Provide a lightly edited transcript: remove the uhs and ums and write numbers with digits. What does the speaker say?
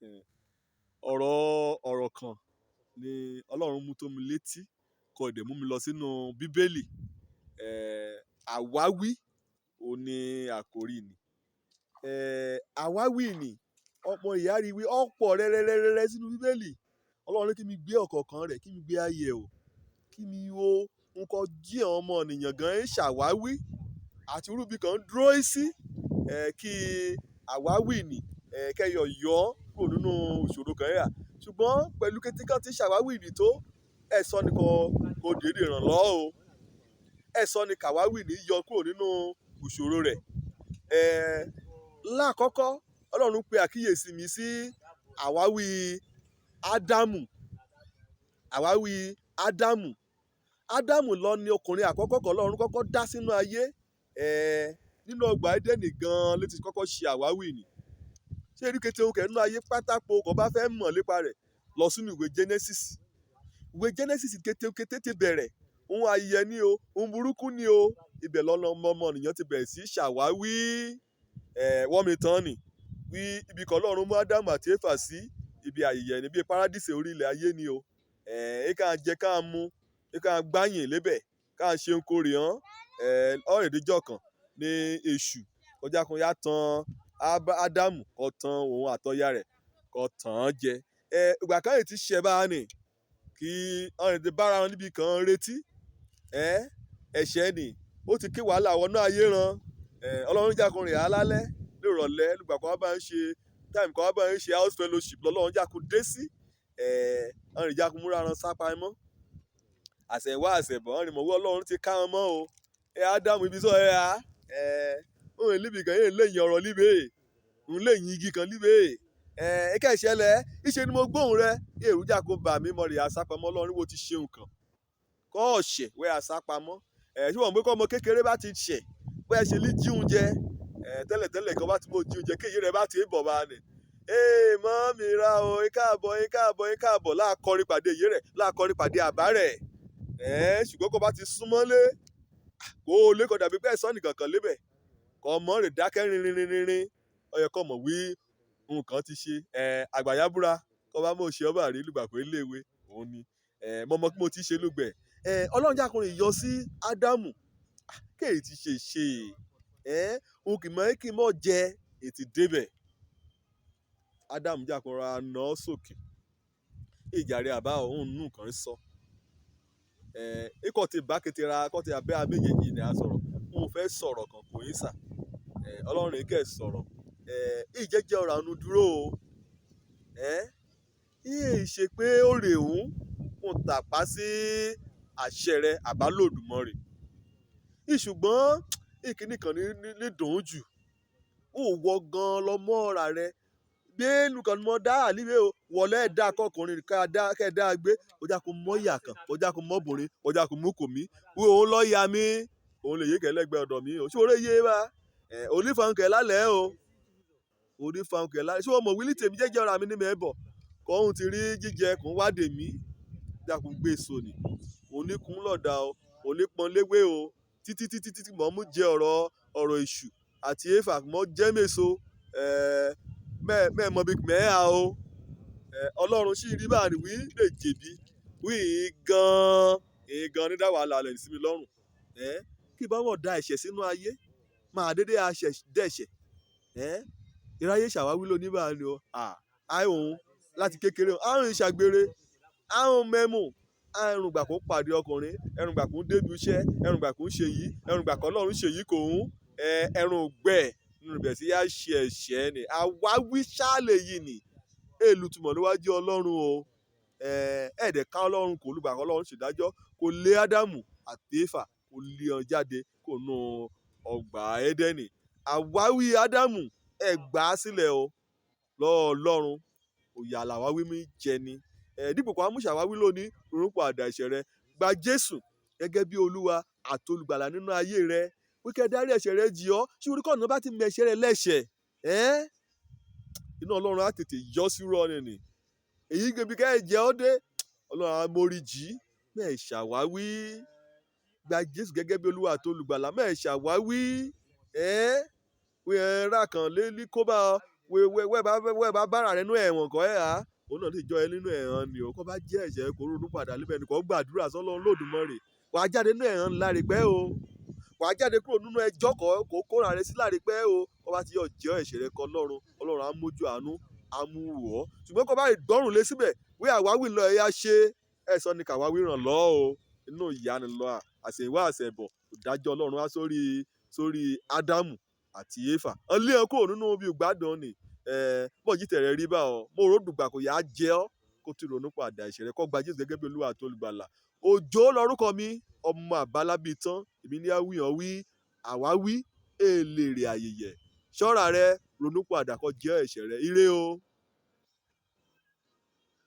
Ọ̀rọ̀ ọ̀rọ̀ kan ni Ọlọ́run mú tó mi létí, kó dẹ̀ mú mi lọ sínú Bíbélì. Àwáwí òun ní àkòrí ni. Àwáwí ni ọmọ ìyá rí wí ọ̀pọ̀ rẹ́rẹ́rẹ́rẹ́ sínú Bíbélì. Ọlọ́run ní kí mi gbé ọ̀kọ̀ọ̀kan rẹ̀, kí mi gbé ayẹ̀ o, kí mi wo nǹkan jí àwọn ọmọ ènìyàn gan ń ṣàwáwí àti irú bí kan ń dúró sí, kí àwáwí ni, kẹ́yọ̀ yọ kúrò nínú ìṣòro kan yà. Ṣùgbọ́n pẹ̀lú kété kan tí ṣàwáwí ni tó, ẹ sọ ni kò, kò dédé ràn lọ́ o. Ẹ sọ ni kàwáwí ni yọ kúrò nínú ìṣòro rẹ̀. Láàkọ́kọ́ Ọlọ́run pe àkíyèsí mi sí àwáwí Ádámù. Àwáwí Ádámù. Ádámù lọ ní ọkùnrin àkọ́kọ́ kan Ọlọ́run kọ́kọ́ dá sínú ayé. Nínú ọgbà Édẹ́nì gan ló ti kọ́kọ́ ṣe àwáwí ni. Ṣé rí kété òun kẹ̀ nínú ayé pátákó kò bá fẹ́ mọ̀ nípa rẹ̀ lọ sínú ìwé Genesis. Ìwé Genesis kété kété ti bẹ̀rẹ̀. Ohun ayẹyẹ ni o, ohun burúkú ni o. Ibẹ̀ lọ́nà ọmọ ènìyàn ti bẹ̀rẹ̀ sí ṣàwáwí. Wọ́n mi tán ni. Wí ibi kan Ọlọ́run mú Ádámù àti Éfà sí, ibi ayẹyẹ ni, bí paradísè orí ilẹ̀ ayé ni o. Ká jẹ ká mu, ká gbáyìn lébẹ̀, ká ṣe ń kórè hàn. Ọ̀rẹ́dẹ́jọ́ kan ní èṣù kọjá kan yá tan Ádámù kó tan òun àtọya rẹ̀ kó tàn án jẹ. Ìgbà kan yìí ti ṣẹ bá ní kí ọ̀rẹ́ ti bára wọn níbi kan retí. Ẹ̀ṣẹ̀ ni, ó ti ké wàhálà wọnú ayé ran. Ọlọ́run jákun rìn á lálẹ́ nírọ̀lẹ́ nígbà kan wá bá ń ṣe time kan wá bá ń ṣe house fellowship lọ́lọ́run jákun dé sí. Ọ̀rẹ́ jákun múra ran sápá mọ́. Àṣẹ̀wá àṣẹ̀bọ̀ ọ̀rẹ́ mọ̀ wí Ọlọ́run ti ká wọn mọ́ o. Ádámù ibi sọ ẹ á. Òun níbi kan yẹn lè yin ọ̀rọ̀ líbe. Òun lè yin igi kan líbe. Ẹ ìṣẹ̀lẹ̀, ìṣe ni mo gbóhùn rẹ. Èrú jákun bà mí mọ̀ rè àsápamọ́ Ọlọ́run wo ti ṣe nǹkan. Kọ́ ọ̀ṣẹ̀ wẹ́ àsápamọ́. Ṣé wọ́n mọ̀ pé kọ́ ọmọ kékeré bá ti ṣẹ̀, bóyá ṣe lè jí oúnjẹ. Tẹ́lẹ̀tẹ́lẹ̀ kan bá ti mọ jí oúnjẹ, kéye rẹ̀ bá ti ń bọ̀ bá ní. Ee, mọ́ mi ra o, ẹ káàbọ̀, ẹ káàbọ̀, ẹ káàbọ̀. Láàkọ́rin pàdé iye rẹ̀, láàkọ́rin pàdé àbá rẹ̀. Ṣùgbọ́n kó bá ti súnmọ́lé, kó o lè kọ́ dàbí pé ẹ̀sán nìkan kan lébẹ̀. Kọ́ ọmọ rẹ̀ dákẹ́ rinrinrinrin. Ó yẹ kó mọ̀ wí nǹkan ti ṣe. Àgbàyábúra, kó bá mọ̀ ṣe ọba rí lùgbà pé léwe, òun ni. Mo mọ̀ pé mo ti ṣe lùgbẹ̀. Ọlọ́run jákun rìn yọ sí Ádámù. Kéè tí ṣe ṣe. Òun kì mọ̀ kí mọ̀ jẹ ètì débẹ̀. Ádámù jákun ra nà án sókè. Ìjàre àbá òun nù kan sọ. Ikọ̀ tí bá kété ra, kọ́ ti abẹ́ méjèèjì ni a sọ̀rọ̀. Òun fẹ́ sọ̀rọ̀ kan kò yín sà. Ọlọ́run kẹ̀ sọ̀rọ̀. Ìjẹ́jẹ́ ọ̀rọ̀ àánú dúró o. Ìyè ṣe pé ó rè òun, kò tàpá sí àṣẹ rẹ̀ àbálòdùmarè. Ṣùgbọ́n ìkíní kan ní, ní dùn jù. Ó wọ gan lọ mọ́ ọ̀rà rẹ̀. Gbé nǹkan mọ́ dá àlíwé o. Wọlé dá kọkùnrin ká dá, kẹ́ dá gbé. Ó já kó mọ́ ìyá kan, ó já kó mọ́ obìnrin, ó já kó mú kò mí. Wí òun lọ ya mí. Òun lè yé kẹ́lẹ́gbẹ́ ọ̀dọ̀ mi o. Ṣé o rí iye bá? Onífàǹkẹ́ lálẹ́ o. Onífàǹkẹ́ lálẹ́. Ṣé o mọ̀ wí tèmi jẹ́jẹ́ ọ̀rà mi ní mẹ́bọ̀? Kọ́ òun ti rí jíjẹ kún wá dè mí. Já kó gbé sóni. Oníkun lọ̀dà o. Onípọn léwé o. Títí, títí, títí mọ̀ mú jẹ ọ̀rọ̀, ọ̀rọ̀ èṣù àti Éfà mọ́ jẹ́ méso. Mẹ́ mọ̀ bí mẹ́ a o. Ọlọ́run sì rí bá wí lè jèbí. Wí gan, gan ní dá wàhálà lẹ̀ sí mi lọ́rùn. Kí bá wọ́n da ẹ̀ṣẹ̀ sínú ayé, máa dédé a ṣẹ̀ dẹ̀ṣẹ̀. Iráyé ṣàwáwí ló ní bá ní o. À, àì òun láti kékeré o. Àrùn ìṣàgbèrè, àrùn mẹ́mù, àrùn ìgbà kó pàdé ọkùnrin, ẹ̀rùn ìgbà kó dé ibi iṣẹ́, ẹ̀rùn ìgbà kó ṣe yìí, ẹ̀rùn ìgbà kan Ọlọ́run ṣe yìí kò hún. Ẹ̀rùn ògbẹ nínú ibẹ̀ tí yá ṣe ẹ̀ṣẹ̀ ni. Àwáwí ṣáálè yìí ni. Èlù túmọ̀ níwájú Ọlọ́run o. Ẹ̀ẹ́dẹ̀ ká Ọlọ́run kò lùgbà kan Ọlọ́run ṣèdájọ́, kò lé Ádámù àti Éfà, kò lé wọn jáde kó nu ọgbà Édẹ́nì. Àwáwí Ádámù ẹ gbà á sílẹ̀ o. Lọ́wọ́ Ọlọ́run, òyà làwáwí mi jẹ ni. Dípò kó mú ṣàwáwí lónìí, ronúpìwàdà àdá ẹ̀ṣẹ̀ rẹ. Gba Jésù gẹ́gẹ́ bí Olúwa àti olùgbàlà nínú ayé rẹ. Wí kẹ́ dárí ẹ̀ṣẹ̀ rẹ jì ọ́. Ṣé orí kọ̀ọ̀nà bá ti mọ ẹ̀ṣẹ̀ rẹ lẹ́ṣẹ̀? Iná Ọlọ́run á tètè yọ sí rọ́ ni ni. Èyí gbé bí kẹ́ ẹ jẹ́ ọ́ dé. Ọlọ́run á mórí jì. Mẹ́ ṣàwáwí. Gba Jésù gẹ́gẹ́ bí Olúwa àti olùgbàlà. Mẹ́ ṣàwáwí. Wí ẹ rà kan lé ní kó bá ọ. Wẹ́ẹ́ bá bára rẹ nínú ẹ̀wọ̀n kọ́ ẹ̀ á òun náà sì jọ ẹ nínú ẹ̀wọ̀n ni o. Kó bá jẹ́ ẹ̀ṣẹ̀ kó ronú padà níbẹ̀ ni kó gbàdúrà sọ́lọ́run Olódùmarè. Wàá jáde nínú ẹ̀wọ̀n láre pẹ́ o. Wàá jáde kúrò nínú ẹjọ́ kọ́ kó kóra rẹ sí láre pẹ́ o. Kó bá ti yọ jẹ́ ẹ̀ṣẹ̀ rẹ kọ Ọlọ́run, Ọlọ́run á mójú àánú, á mú wò ọ́. Ṣùgbọ́n kó bá ìgbọ́rùn lé síbẹ̀, wí àwáwí lọ ẹ̀yà ṣe, ẹ̀sọ́ ni kàwáwí ràn lọ́ o. Inú ìyanu lọ àṣẹ̀wá àṣẹ̀bọ̀, ìdájọ́ Ọlọ́run á sórí sórí Ádámù àti Éfà. Wọ́n lé wọn kúrò nínú ibi ìgbádùn ni. Bọ́ọ̀jì tẹ̀rẹ̀ rí bá ọ. Mo rò dùgbà kò yá jẹ́ ọ́ kó tí ronú padà ẹ̀ṣẹ̀ rẹ kó gba Jésù gẹ́gẹ́ bí Olúwa àti Olùgbàlà. Òjó lorúkọ mi, ọmọ àbálábí tán, èmi ní á wí hàn wí, àwa wí, èlèrè àyèyẹ̀. Ṣọ́ra rẹ, ronú padà kó jẹ́ ẹ̀ṣẹ̀ rẹ. Ire o.